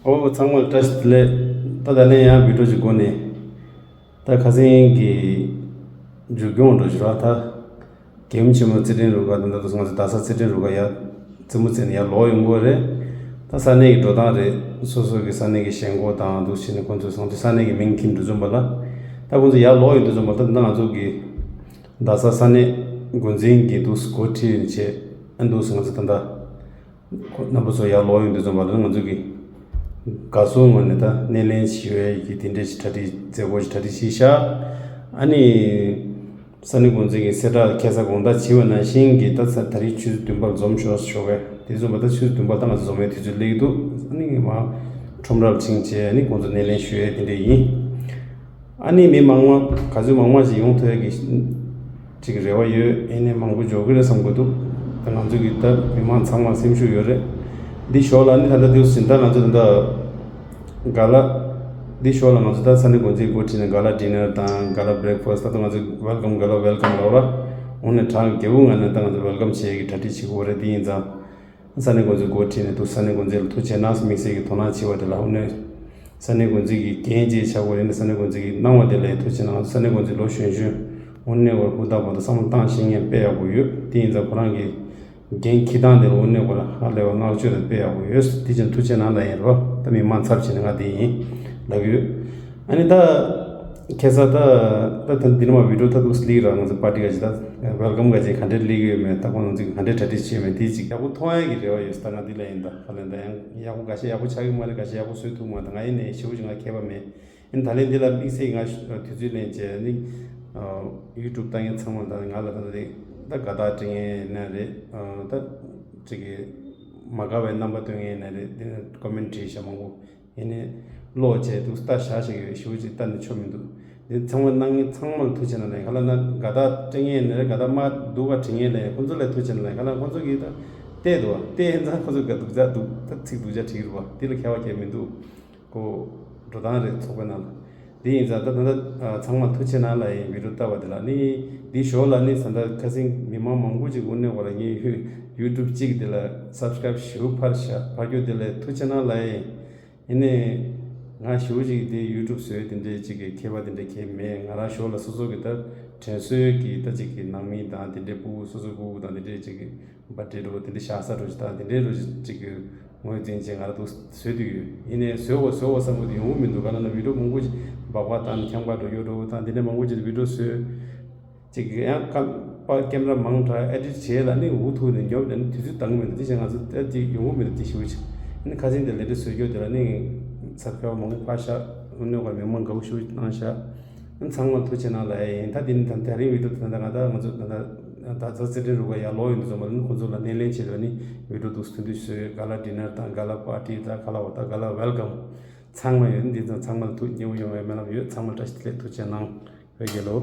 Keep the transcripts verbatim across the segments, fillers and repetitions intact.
ཨོ་ཚང་མར་བཀྲ་ཤིས་བདེ་ལེགས། ད་ད་ལན་ཡང་བི་ཌིའོ་ཅིག་སྒོ་ནས་ད་ཁ་སང་གི་མཇུག་སྐྱོང་འགྲོ་ཞུ་ར། ད་རྒྱལ་ཡུམ་ཆེན་མོ་རྩེ་ཕྲེང་རུ་ཁག་དང་ད་དུ་སོང་ཚེ་རྡ་ས་རྩེ་ཕྲེང་རུ་ཁག་ཡར་རྩེད་མོ་རྩེ་ནས་ཡར་ལོག་ཡོང་གི་རེད། ད་ས་གནས་ཀྱི་འགྲོ་སྟངས་རེད། སོ་སོ་གི་ས་གནས་ཀྱི་ཞེན་ཁོག་དང་འདུག་བྱས་ནས་ཁོང་ཚོས་སོང་ཚེ་ས་གནས་ཀྱི་མིང་འཁྱེར་འགྲོ་བཟོ་འབའ་ལ། ད་ཁོང་ཚོ་ཡར་ལོག་ཡོང་དུས་བཟོ་འབའ་ད་ད་ང་ཚོ་གི་རྡ་ས་ས་གནས་འགོ་འཛིན་གྱི་འདུག་འགོ་ཁྲིད་བྱས་ཨ་འདུག་ང་ཚོ་ད་ད། ཁོ་རྣམ་པ་ཚོ་ཡར་ལོག་ཡོང་དུས་ཙམ་པ་ལ་ང་ཚོ་གི་དགའ་ཚོར་ངོས་ནས་ད་སྣེ་ལེན་ཞུ་ཡས་ཀྱི་དེ་འདྲའི་ཞིག་གྲ་སྒྲིག་མཛད་སྒོ་ཞིག་གྲ་སྒྲིག་བྱས་ཤག་ཨ་ནི་ས་གནས་འགོ་འཛིན་གྱི་གསལ་བསྒྲགས་ཁ་སང་དགོང་དག་བྱས་པ་ནང་བཞིན་གྱི་ད་ད་རེས་ཆུ་ཚོད་བདུན་པར་འཛོམས་ཤོག་ཞུ་བས། དེ་ཙམ་པ་ད་ཆུ་ཚོད་བདུན་པར་ད་ང་ཚོ་འཛོམས་ཡས་དུས་ཚོད་སླེབས་ཀྱི་འདུག་ཨ་ནི་མར་ཁྲོམ་རར་ཕྱིན་བྱས་ཨ་ནི་ཁོང་ཚོ་སྣེ་ལེན་ཞུ་ཡས་དེ་འདྲ་ཡིན། ཨ་ནི་མི་མང་མང་ག་ཚོད་མང་མང་ཞིག་ཡོང་ཐུབ་ཡ་གི་ཅིག་རེ་བ་ཡོད། ཨེ་ནས་མང་པོ་འཇོག་གི་རེད་བསམ་གི་འདུག་ད་ང་ཚོ་གི་ད་མི་མང་ཚང་མ་སེམས་ཤུགས་ཡོད་རེད། འདི་ཞོར་ལ་ནི་ད་ལྟ་དུས་ཟིན་ད་ང་ཚོ་ད་ལྟ་ག་ལ་འདི་ཞོར་ལ་ང་ཚོ་ད་ས་གནས་འགོ་འཛིན་འགོ་ཁྲིད་ནས་ག་ལ་ཌི་ནར་དང་ག་ལ་བྷི་རེག་ཕ་སི་ད་ལྟ་ང་ཚོ་ཝེལ་ཀམ་ག་ལ་ཝེལ་ཀམ་ལབ་ར། འོ་ནས་གྲངས་རྒྱས་པོ་ང་ནས་ད་ང་ཚོ་ཝེལ་ཀམ་བྱེད་ཡ་གི་གྲ་སྒྲིག་བྱེད་དགོས་རེད། འདི་ཡིན་ཙང་། ས་གནས་འགོ་འཛིན་འགོ་ཁྲིད་ནས་འདུག་ས་གནས་འགོ་འཛིན་ལ་ཐུགས་རྗེ་གནང་ཟེར་དམིགས་བསལ་གྱི་དོ་སྣང་བྱས་པ་དེ་ལ་འོ་ནས། ས་གནས་འགོ་འཛིན་གྱི་འགན་བཅས་བྱ་དགོས་རེད་ནས་ས་གནས་འགོ་འཛིན་གྱིས་གནང་བ་དེ་ལ་ཐུགས་རྗེ་གནང་། ས་གནས་འགོ་འཛིན་ལོ་གཞོན་གཞོན་འོ་ནས་བར་ཧུར་ཐག་བར་དུ་བསམ་བློ་བཏང་ཤེས་མཁན་དཔེ་ཡག་པོ་ཡོད། དེ་ཡིན་ཙང་ཁོ་རང་གི་འགན་འཁྱེར་སྟངས་དེ་ལ་འོ་ནས་བར་ཧ་ལས་པ་བསྔགས་བརྗོད་དང་དཔེ་ཡག་པོ་ཡོད། དེ་ཕྱིན་ཐུགས་རྗེ་གནང་ལ་ཡིན་རོ། ད་མི་མང་ཚབ་བྱས་ནས་ང་དེ་ཡིན་ལབ་ཀྱི་ཡོད། ཨ་ནི་ད་ཁ་སང་ད་ད་ད་འདི་ནས་མར་བི་ཌིའོ་ད་འདུག་སླེབས་ར། ང་ཚོ་པར་ཊི་ག་ཅིག་ད་ཝེལ་ཀམ་ག་ཅིག་ག་འདྲས་སླེབས་ཀྱི་ཡོད་མེད། ད་ཁོང་ཚོ་ག་འདྲས་གྲ་སྒྲིག་བྱས་མེད་དེ་ཅིག་ཡག་པོ་མཐོང་ཡ་གི་རེ་བ་ཡོད། ད་ང་འདི་ལ་ཡིན་ད་ག་ལ་ད་ཡང་ཡག་པོ་འགའ་ཤས་ཡག་པོ་ཆགས་ཀྱི་མ་རེད། འགའ་ཤས་ཡག་པོ་བཟོས་ཐུབ་མ་རེད། ད་ང་ཡིན་ནའི་ཞེ་པོ་ཅིག་ང་མཁས་པ་མེད། ཡིན་ད་ལན་འདི་ལ་དམིགས་བསལ་ང་དུས་ཚོད་ལེན་བྱས་ནི་ཡུ་ཊུབ་ལྟ་མཁན་ཚང་མ་ད་ང་ལ་ད་ད་དེ་ད་དགའ་རྟགས་སྤྲད་མཁན་ཡིན་ན་རེད། ད་ཅིག་གི་མ་དགའ་བའི་རྣམ་པ་སྟོན་མཁན་ཡིན་ན་རེད། འདི་ན་ཀོ་མེན་ཊི་བྲིས་ཤག་མང་པོ། ཡིན་ནའི་ཀློག་བྱས་འདུག་ལྟ་བཞག་བྱས་ཡོད། ཞེ་པོ་ཅིག་ལྟ་ནས་ཆོ་མི་འདུག་འདི་ཚང་མ་གནང་མཁན་ཚང་མ་ལ་ཐུགས་རྗེ་གནང་ལ་ཡིན། ག་ལ་ན་དགའ་རྟགས་སྤྲད་མཁན་ཡིན་ན་རེད། དགའ་རྟགས་མ་སྡུག་ག་བྲིས་མཁན་ལ་ཡིན། ཁོང་ཚོ་ལ་ཐུགས་རྗེ་གནང་ལ་ཡིན། ག་ལ་ཁོང་ཚོ་གིས་ད་བལྟས་འདུག་བལྟས་ཡིན་ཙང་ཁོང་ཚོ་ག་སྡུག་ཅག་འདུག་ད་ཚིག་སྡུག་ཅག་བྲིས་རེད་པ། འདི་ལ་ཁྱད་པར་གང་མི་འདུག་ཁོ་འགྲོ་སྟངས་རེད་ཚོགས་པའི་ནང་ལ། འདི་ཡིན་ཙང་ད་ད་ད་ཚང་མ་ཐུགས་རྗེ་གནང་ལ་ཡིན། བི་ཌིའོ་ལྟ་བ་དེ་ལ་ནི་འདི་ཞོར་ལ་ནི་ས་ད་ཁ་སང་མི་མང་མང་པོ་ཅིག་དངོས་གནས་བ་ལ་ངའི་ཡུ་ཊུབ་གཅིག་དེ་ལ་སབ་སི་ཀ་རེབ་ཞེ་པོ་ཕར་བཞག་ཕར་རྒྱུ་དེ་ལ་ཐུགས་རྗེ་གནང་ལ་ཡིན། ཡིན་ནའི་ང་ཞེ་པོ་ཅིག་དེ་ཡུ་ཊུབ་བཟོས་དེ་འདྲས་ཅིག་གི་མཁས་པ་དེ་འདྲས་གང་མེད། ང་རང་ཞོར་ལ་སོ་སོ་གི་ད་དྲན་གསོའི་གི་ད་ཅིག་གི་ནང་མི་དང་དེ་འདྲས་ཕྲུ་གུ་སོ་སོ་ཕྲུ་གུ་དང་དེ་འདྲས་ཅིག་གི་བར་ཌེ་འགྲོ་དེ་འདྲས་བཞག་ས་འགྲོ་ཅིག་དང་དེ་འདྲས་འགྲོ་ཅིག་གི་ངོས་འཛིན་བྱས་ང་རང་ད་བཟོས་དུ་ཡོད། ཡིན་ནའི་བཟོས་འོ་བཟོས་འོ་བསམ་གི་དེ་ཡོང་གི་མི་འདུག་ག་ལ་ན་བི་ཌིའོ་མང་པོ་ཅིག་སྦག་སྦག་བཏང་ཁྱམས་ཁ་འགྲོ་ཡོད་འགྲོ་དང་དེ་འདྲས་མང་པོ་ཅིག་བི་ཌིའོ་བཟོས། ཅིག་ཡང་ཀ་པ་ཀེམ་ར་མང་དྲགས་ཨེ་ཌིཊ་བྱས་ལ་ནི་འུ་ཐུག་ནས་ཉོབ་ནས་ནི་དུས་ཚོད་འདང་གི་མི་འདུག་དེ་བཞིན་ང་ཚོ་ཨེ་ཅིག་ཡོང་གི་མི་འདུག་དེ་ཞུ་ཅིག་ནི་ཁ་སང་དེ་ལས་དེ་བཟོས་རྒྱུ་དེ་ལ་ནི་ཚབ་ཁ་བ་མང་པོ་ཕར་བཞག་འུ་ནོ་གར་མི་མང་དགའ་པོ་ཞུ་གནང་བཞག་ཚང་མ་ཐུགས་རྗེ་གནང་ལ་ཨེ་ཡིན། ད་དེ་ནི་ད་དེ་རིང་བི་ཌིའོ་དེ་ད་ང་ད་ང་ཚོ་ད་ད་ད་ཚ་ཚེ་ཏྲེ་རུ་ག་ཡར་ལོག་ཡོང་དུས་ཙམ་པ་ལ་ནི་ཁོང་ཚོ་ལ་སྣེ་ལེན་བྱེད་ལ་ནི་བི་ཌིའོ་འདུག་སྟོན་དུས་བཟོས་ག་ལ་ཌི་ནར་དང་ག་ལ་པར་ཊི་དང་ག་ལ་འོ་ད་ག་ལ་ཝེལ་ཀམ་ཚང་མ་ཡོད། འདི་ཚང་ཚང་མ་ལ་ཐུགས་མཉེས་པོ་ཡོང་བའི་སྨོན་ལམ་ཡོད། ཚང་མ་བཀྲ་ཤིས་བདེ་ལེགས། ཐུགས་རྗེ་གནང་། བོད་རྒྱལ་ལོ།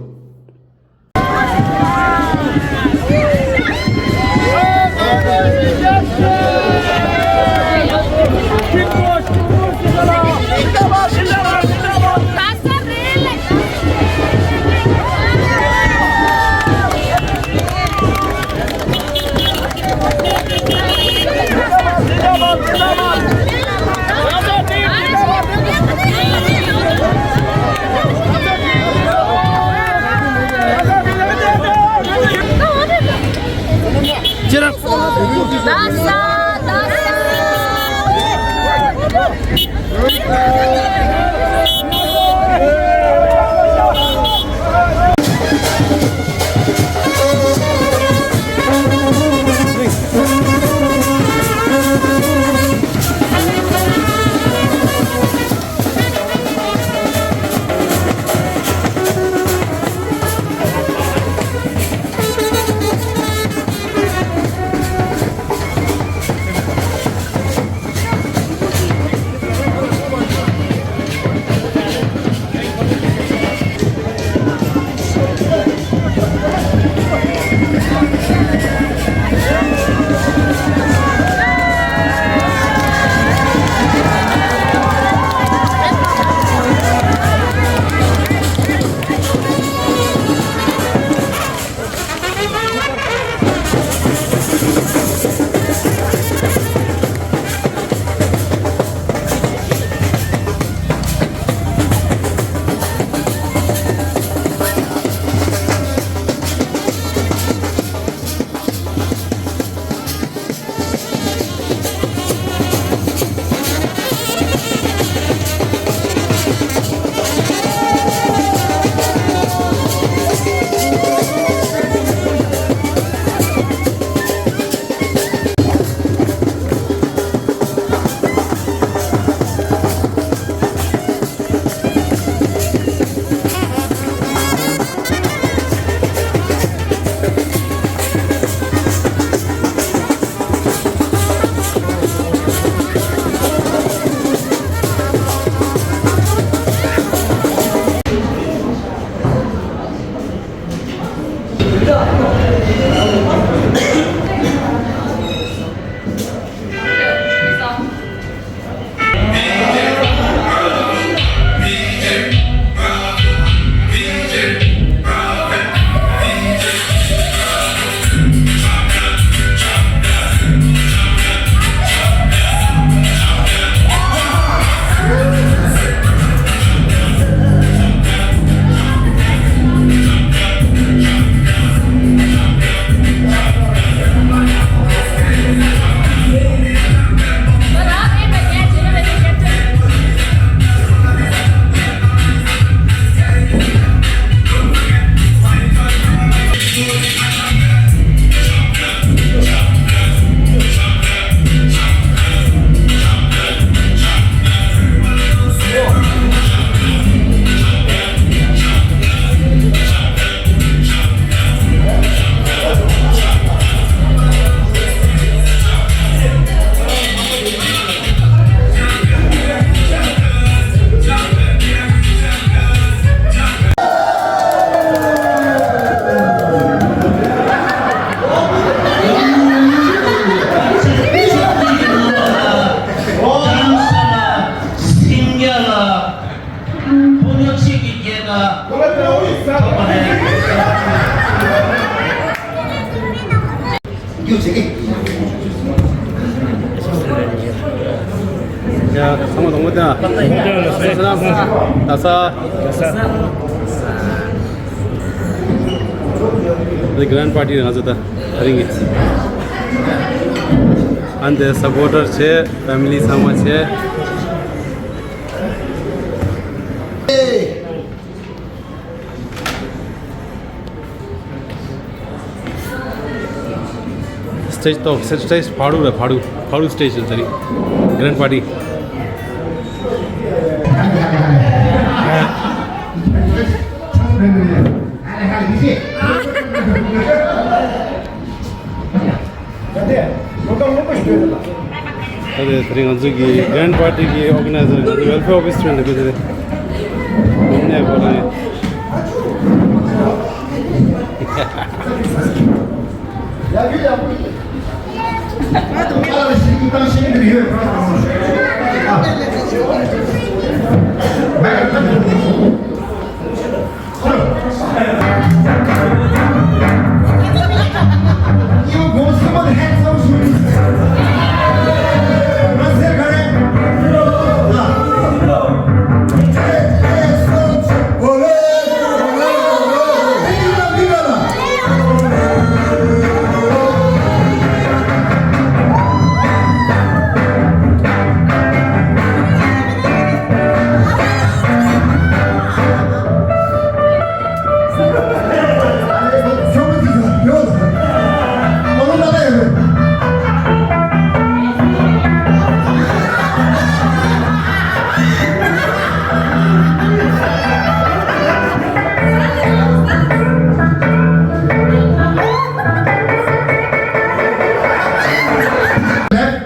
ཡ། ཚང་མ་དང་པོ་དང་། ལགས་སོ། ལགས་སོ། འདི་གྷ་རན་ཌི་པར་ཊི་རེད། ང་ཚོ་ད་དེ་རིང་གི་ཨ་འདི་སབ་པོར་ཊར་བྱས། ཕེ་མི་ལི་ཚང་མ་བྱས། སི་ཊེ་ཇི་ཏོག་སི་ཊེ་ཇི་ཕ་རུ་རེད། ཕ་རུ་ཕ་རུ་སི་ཊེ་ཇི་རེད། དེ་རིང་གྷ་རན་ཌི་པར་ཊི། ད་དེ་དེ་རིང་ང་ཚོ་གི་གྷ་རན་ཌི་པར་ཊི་གི་ཨོར་ག་ནའི་ཛར། ང་ཚོ་ཝེལ་ཕེར་ཨོ་ཕི་སི་ཁྲིད་འདུག་གི། དེ་རིང་ནས་གོ་རང་ཡིན།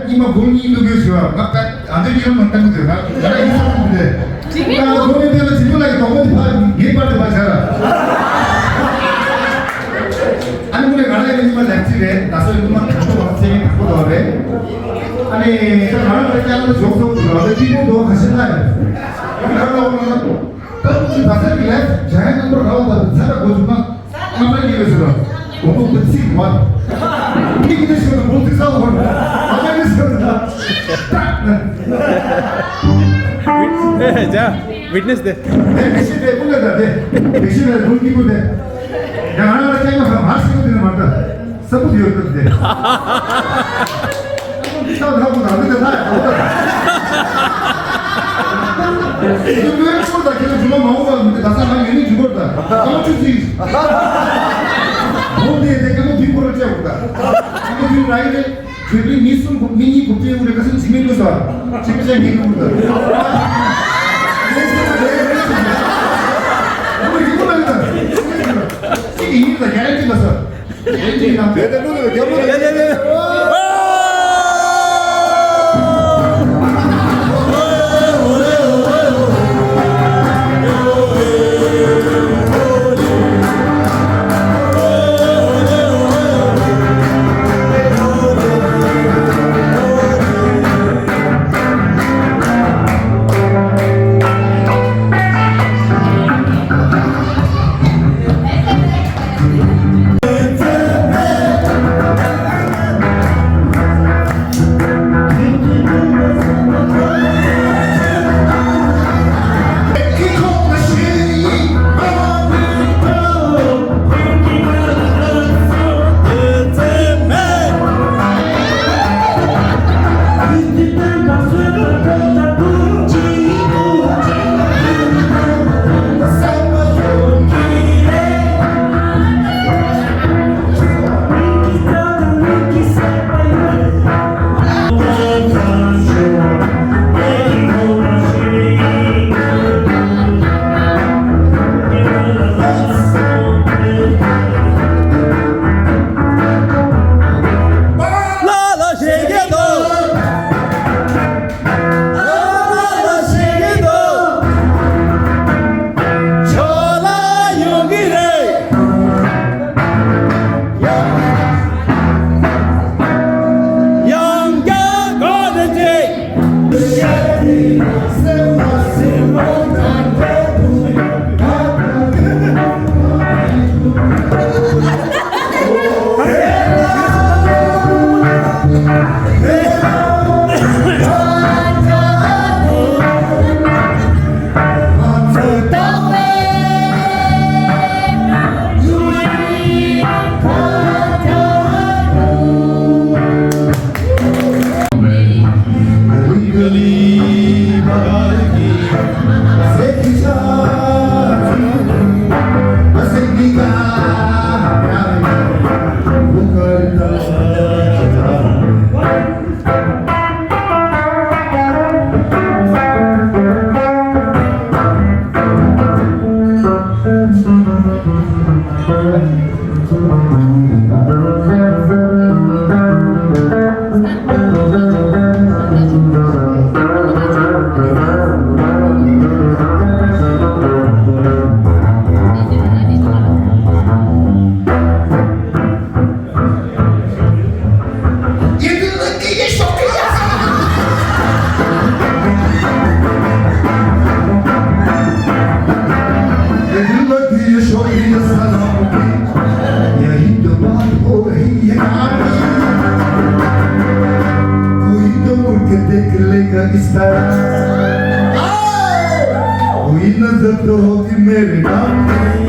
ཉི་མ་དགུང་གཉིས་ལུག་གུ་ཞུ་བ་ང་ད། ཨ་འདི་ཡིན་མ་བཏང་གི་འདུག་ང་ང་ཡིན་བསམ་གི་འདུག་ང་ལ་དོ་ནི་དེ་ལ་སྲིད་པ་ལ་ཡི་དོགས་པ་དེ་ཕ་ངེས་པར་དུ་མ་བྱ་ར། ཨ་ནི་མུ་ནས་ང་ལ་ཡི་ཉི་མ་ལེགས་ཚིག་རེད། ད་སོ་ཡི་ཉི་མ་དང་པོ་བ་ཚེ་ངན་དང་པོ་དོ་རེད། ཨ་ནི་ད་ང་རང་ལ་ཀྱང་ལ་ཞོགས་སོང་གི་ར་ལ་ཏི་པོ་དོ་ཁ་ཤས་ལ་ཡོད། ཨ་ནི་ང་ལ་འོ་ན་ད་ཁོ་ཚོའི་ད་ས་གི་ལས་བྱ་ཡ་ནང་པོ་ར་བ་ད་ཚ་ར་གོ་ཚུགས་ན། ང་ཕ་གི་ལ་ཟེར་རོ། གོང་བུ་ཚིག་བར། མི་གི་ནི་ཟེར་རོ། གོང་ཚིག་ས་བར། ང་ཕ་གི་ཟེར་རོ། ཨེ་ཇ། ཝིཊ་ནེ་སི་དེ། ཨེ་མི་ཤི་དེ་ཀུན་ལ་ད་དེ། མི་ཤི་ལ་ཀུན་གྱི་ཀུན་དེ། ཡང་ང་ལ་ཁྱེད་ང་ཕ་མ་ཟེར་གོ་དེ་ནི་མ་ད། ས་བུ་དེ་ཡོད་ད་དེ། कोई तो उड़ के देख लेगा इस तरह। कोई नजर तो होगी मेरे नाम पे।